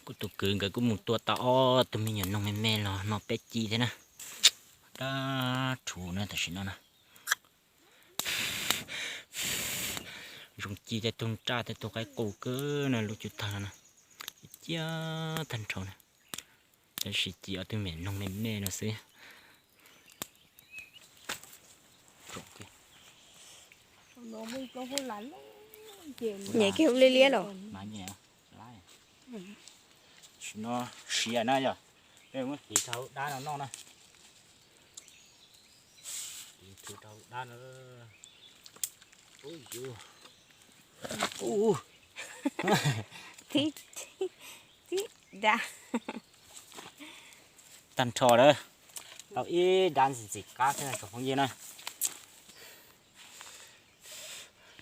Kuv tus kwv nkawd kuj mus tua tau ob tug me nyuam noog me me los no peb ci thiab na. Dab rhuv na tam sim no na. Zoo ci tej tug nraj tej tug qaib qus kawg na lub cub tag no na. Ciaj tag nrho na. Tab sis ci ob tug me noog me me no xwb. Nyem kiag ua liab liab los. Tam sim no siav na yog, peb muab tiv rau hauv dab no noj na. Tiv rau hauv dab no. Tib, tib dab. Tag nrho lawm, tau ib dab ntxim ntxim qab thiab tsoom phooj ywg na.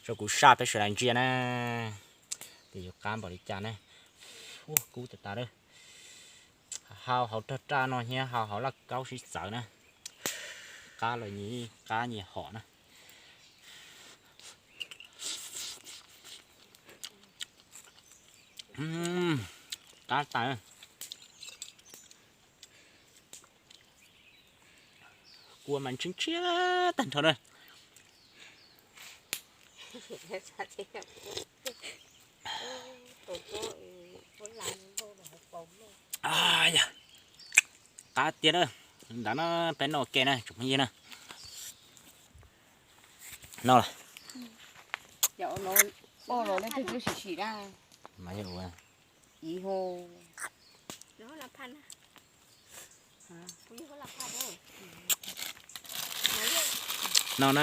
Rau kuv saj peb sawv daws ntsia na, ces yuav qab npaum li cas ne. Ua kub tas tas lawm. Hau hauv rog raj no thiab hau hauv laj kaub sib txawv na. Qab los nyias qab nyias hom na. Qab tas. Kua mas ntshiab ntshiab tag nrho na. Qab tiag na. Ntawd no peb noj ua ke na tsoom phooj ywg na. Noj los. Noj na,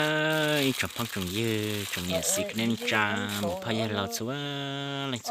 ib tsoom phooj tsoom ywg tsoom niam txiv kwv tij neej tsa, mus phaj yawg laus txhua leej txhua